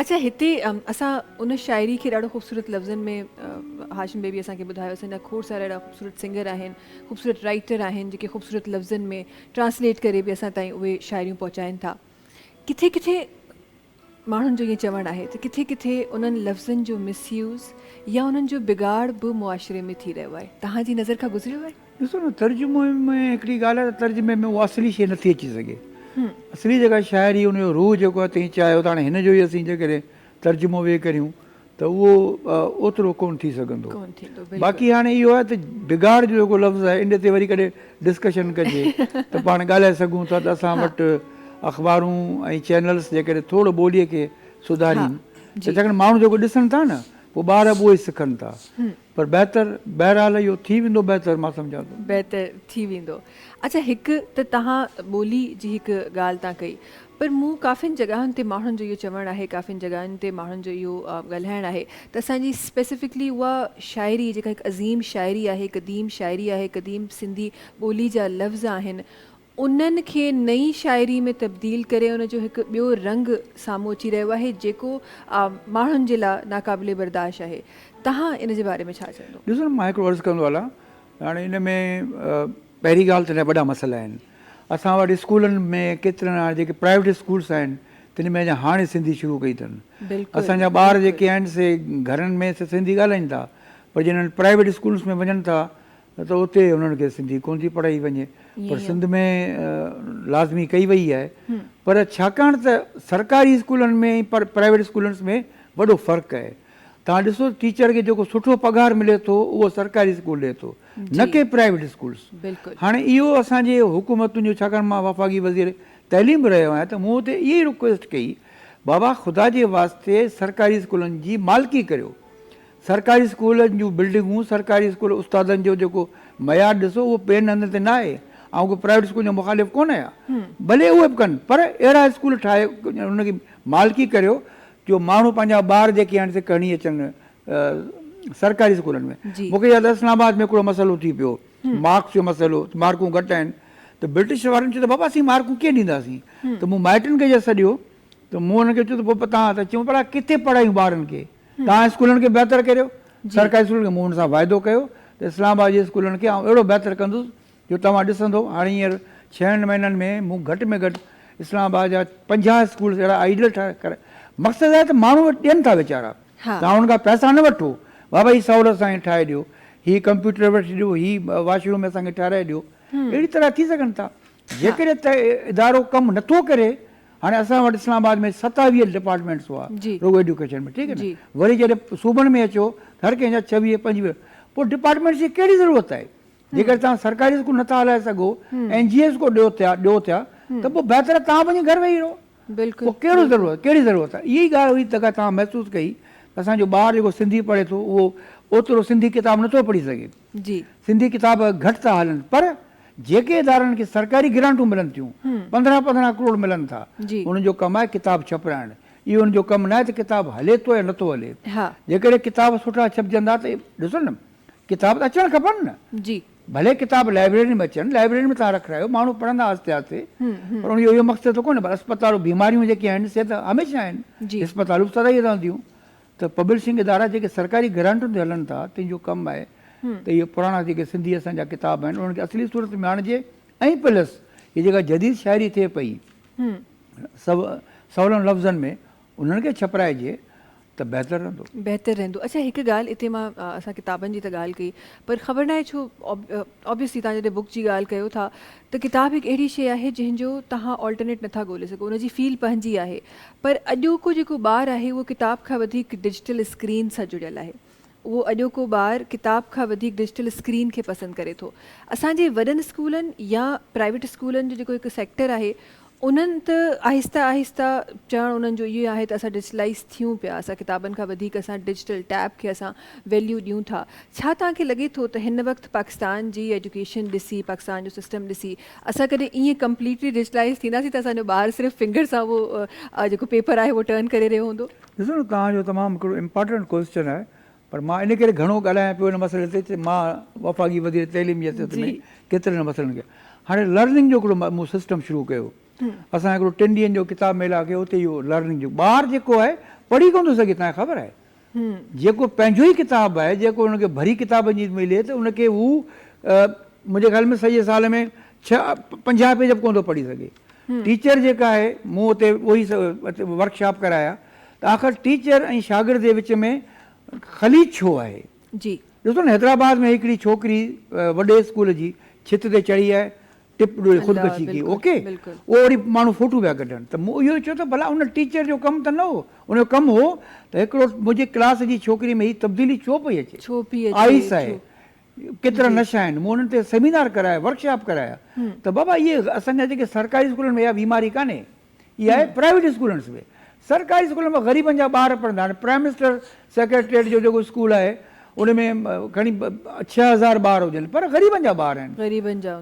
اڇا هتي اسان ان شاعري کي ڏاڍو خوبصورت لفظن ۾ هاشم بيبي اسان کي ٻڌايو اسان جا کوڙ سارا اهڙا خوبصورت سنگر آهن خوبصورت رائيٽر آهن جيڪي خوبصورت لفظن ۾ ٽرانسليٽ ڪري به اسان تائين اهي شاعريون پهچائن ٿا ڪٿي ڪٿي ماڻهن جو ائين چوڻ آهي ته ڪٿي ڪٿي انهن لفظن جو مس يوز يا انهن جو بگاڙ به معاشري ۾ ٿي رهيو آهي توهان جي نظر کان گذريو آهي؟ ڏسو نه ترجمي ۾ هڪڙي ڳالهه آهي ته ترجمي ۾ اها اصلي شيء نٿي اچي سگهي. اصلي جيڪا شاعري ان جو روح جيڪو آهي تنهن چاهيو ته هاڻي هن جو ئي اسين جيڪڏهن ترجمو ويهي ڪريون ته اهو اوترو ڪونه ٿي سگهندو. باقي هاڻي اهو آهي ته بگاڙ جو جيڪو لفظ آهي ان تي وري ڪڏهن ڊسڪشن ڪجي ته پاڻ ڳالهائي سگهون ٿا ته اسان وٽ اخبارون ۽ چينلس جيڪڏهن ٿورو ٻوليء کي سڌارين ته ڇاڪاڻ ماڻهو جيڪو ڏسن ٿا نه پوء ٻار به اهو ئي سکن ٿا. پر بهتر، بهرحال اهو ٿي ويندو بهتر مان سمجهان ٿو. بهتر ٿي ويندو. اڇا هڪ ته توهان ٻولي جي هڪ ڳالهه تان ڪئي پر مون ڪافين جڳهن تي ماڻهن جو اهو چوڻ آهي ڪافين جڳهن تي ماڻهن جو اهو ڳالهائڻ آهي ته اسان جي اسپيسفڪلي اها شاعري جيڪا هڪ عظيم شاعري آهي قديم شاعري آهي قديم سنڌي ٻولي جا لفظ آهن انهن کي نئين شاعري ۾ تبديل ڪري ان جو هڪ ٻيو رنگ سامهون اچي رهيو آهي جيڪو ماڻهن جي لا ناقابل برداشت آهي. توهان ان جي باري ۾ ڇا چوندو؟ ڏسو نه مان هڪڙو عرض ڪندو هلان ته هاڻي ان ۾ پهرين ڳالهه ته وڏا مسئلا آهن اسان وٽ اسڪولن ۾ ڪيترن هاڻي جيڪي پرائيويٽ اسڪولس آهن تن ۾ اڃا هاڻي سنڌي شروع ڪئي اٿن اسان جا ٻار جيڪي آهن سي گهرن ۾ سنڌي ڳالهائين ٿا پر جڏهن پرائيويٽ اسڪولس ۾ وڃن ٿا نه ته اتي انهن کي سنڌي ڪونه ٿي پڙهائي وڃي پر سنڌ ۾ لازمي ڪئي وئي آهي پر ڇاڪاڻ ته سرڪاري اسڪولن ۾ ۽ پرائيويٽ اسڪولن ۾ وڏو فرق آهي توهان ڏسو ٽيچر کي جيڪو سٺو پگهار ملي ٿو اهو سرڪاري اسڪول ڏئي ٿو نه ڪي پرائيويٽ اسڪولس هاڻي اهو اسان جي حڪومتن جو ڇاڪاڻ مان وفاقي وزير تعليم به رهيو آهيان ته مون اتي اهي ئي رڪويسٽ ڪئي بابا خدا جي واسطي سرڪاري اسڪولن جي مالڪي ڪريو سرڪاري اسڪولن جون بلڊنگون، سرڪاري اسڪول استادن جو جيڪو معيار ڏسو اهو ٻين هنڌن تي نه آهي. آئون ڪو پرائيويٽ اسڪول جو مخالف ڪونه آهيان. ڀلي اهي به ڪن پر اهڙا اسڪول ٺاهي انهن کي مالڪي ڪريو جو ماڻهو پنهنجا ٻار جيڪي آهن سي کڻي اچن سرڪاري اسڪولن ۾. مون کي ياد آهي اسلام آباد ۾ هڪڙو مسئلو ٿي پيو مارڪس جو مسئلو مارڪون گهٽ آهن ته برٽش وارن چيو ته بابا اسين مارڪون ڪيئن ڏينداسين ته مون مائٽن کي جڏهن سڏيو ته مون انهن کي چيو ته پوء توهان ته چيون ڀلا ڪٿي پڙهايون ٻارن کي توهان اسڪولن کي بهتر ڪريو، سرڪاري اسڪولن کي مون ان سان واعدو ڪيو ته اسلام آباد جي اسڪولن کي آئون اهڙو بهتر ڪندس جو توهان ڏسندو هاڻي هينئر ڇهن مهينن ۾ مون گهٽ ۾ گهٽ اسلام آباد جا 50 اسڪولس اهڙا آئيڊيل ٺاهي ڪري مقصد آهي ته ماڻهو وٽ ڏين ٿا ويچارا توهان انهن کان پئسا نه وٺو بابا هي سهولت اسان کي ٺاهي ڏيو هي ڪمپيوٽر وٺي ڏيو هي واش روم اسان کي ٺاهرائي ڏيو اهڙي طرح ٿي سگهن ٿا جيڪڏهن ادارو ڪم نٿو ڪري هاڻي اسان وٽ اسلام آباد ۾ 27 ڊپارٽمينٽس هئا رڳو ايڊيوڪيشن ۾ ٺيڪ آهي نه وري جڏهن صوبن ۾ اچو ته هر ڪنهن جا 26 25 پوء ڊپارٽمينٽس جي ڪهڙي ضرورت آهي جيڪڏهن توهان سرڪاري اسڪول نٿا هلائي سگهو اين جي ايس ڪو ڏيو ٿيا ڏيو ٿيا ته پوء بهتر آهي توهان وڃي گهر ويهي رهو پوء ڪهڙو ضرورت ڪهڙي ضرورت آهي اها ئي ڳالهه هئي جيڪا توهان محسوس ڪئي ته اسان جو ٻار جيڪو سنڌي پڙهي ٿو اهو اوترو سنڌي ڪتاب نٿو پڙهي سگهي سنڌي ڪتاب گهٽ ٿا هلن پر جيڪي ادارن کي سرڪاري گرانٽون ملن ٿيون، 15 15 ڪروڙ ملن ٿا، انهن جو ڪم آهي ڪتاب ڇپرائڻ، اهو انهن جو ڪم ناهي ته ڪتاب هلي ٿو يا نٿو هلي. جيڪڏهن ڪتاب سٺا ڇپجندا ته ڏسو نه ڪتاب ته اچڻ کپن نه. ڀلي ڪتاب لائبريرين ۾ اچن، لائبريرين ۾ توهان رکرايو، ماڻهو پڙهندا آهستي آهستي، پر ان جو اهو مقصد ته ڪونهي، پر اسپتالون بيماريون جيڪي آهن سي ته هميشه آهن، اسپتالون به سدائين رهنديون، ته پبلشنگ ادارا جيڪي سرڪاري گرانٽن تي هلن ٿا تن جو ڪم آهي ته اهي پراڻا جيڪي سنڌي اسان جا ڪتاب آهن انهن کي اصلي صورت ۾ آڻجي ۽ پلس هي جيڪا جديد شاعري ٿئي پئي سولن لفظن ۾ انهن کي ڇپرائجي ته بهتر رهندو. بهتر رهندو. اڇا هڪ ڳالهه اتي مان اسان ڪتابن جي ته ڳالهه ڪئي پر خبر ناهي ڇو آبويسلي توهان جڏهن بڪ جي ڳالهه ڪيو ٿا ته ڪتاب هڪ اهڙي شيء آهي جنهن جو توهان آلٽرنيٽ نٿا ڳولي سگهو ان جي فيل پنهنجي آهي پر اڄوڪو جيڪو ٻار آهي اهو ڪتاب کان وڌيڪ ڊجيٽل اسڪرين سان جڙيل آهي. اهو اڄوڪو ٻار ڪتاب کان وڌيڪ ڊجيٽل اسڪرين کي پسند ڪري ٿو. اسان جي وڏن اسڪولن يا پرائيويٽ اسڪولن جو جيڪو هڪ سيڪٽر آهي انهن ته آهستي آهستي چوڻ انهن جو اهو آهي ته اسان ڊجيٽلائيز ٿيون پيا اسان ڪتابن کان وڌيڪ اسان ڊجيٽل ٽيب کي اسان ويليو ڏيون ٿا. ڇا توهان کي لڳي ٿو ته هن وقت پاڪستان جي ايجوڪيشن ڏسي پاڪستان جو سسٽم ڏسي اسان ڪڏهن ائين ڪمپليٽلي ڊجيٽلائيز ٿينداسين ته اسان جو ٻار صرف فنگر سان اهو جيڪو پيپر آهي اهو ٽرن ڪري رهيو هوندو؟ ڏسو نه توهان جو تمام هڪڙو امپارٽنٽ ڪوئسچن آهي پر مان ان ڪري گهڻو ڳالهايان پيو ان مسئلي تي ته مان وفاقي وزير تعليم جي حيثيت ۾ ڪيترن مسئلن کي هاڻي لرننگ جو هڪڙو مون سسٽم شروع ڪيو اسان هڪڙو ٽن ڏينهن جو ڪتاب ميلا ڪيو اتي اهو لرننگ جو ٻار جيڪو آهي پڙهي ڪونه ٿو سگهي توهان کي خبر آهي جيڪو پنهنجو ئي ڪتاب آهي جيڪو ان کي ڀري ڪتابن جي ملي ته ان کي هو منهنجي خيال ۾ سڄي سال ۾ ڇهه 50 پيج به ڪونه ٿو پڙهي سگهي. ٽيچر جيڪا آهي مون اتي اهو ئي ورڪشاپ ڪرايا ته آخر ٽيچر ۽ شاگرد جي وچ ۾ خليج ڇو آهي؟ جي. ڏسو نه حيدرآباد ۾ هڪڙي ڇوڪري وڏي اسڪول جي ڇت تي چڙهي آهي ٽپ ڏئي خودڪشي ڪئي اوڪي اهو وري ماڻهو فوٽو پيا ڪڍن ته مون اهو چيو ته ڀلا ان ٽيچر جو ڪم ته نه هو ان جو ڪم هو ته هڪڙو منهنجي ڪلاس جي ڇوڪري ۾ هي تبديلي ڇو پئي اچي ڇو پئي اچي آئس آهي ڪيترا نشا آهن مون انهن تي سيمينار ڪرايا ورڪشاپ ڪرايا ته بابا اهي اسان جا جيڪي سرڪاري اسڪولن ۾ اها بيماري ڪانهي اها آهي پرائيويٽ اسڪولن ۾ سرڪاري اسڪولن ۾ غريبن جا ٻار پڙهندا هاڻي پرائم منسٽر سيڪريٽريٽ جو جيڪو اسڪول آهي ان ۾ کڻي 6000 ٻار هجن پر غريبن جا ٻار آهن غريبن جا.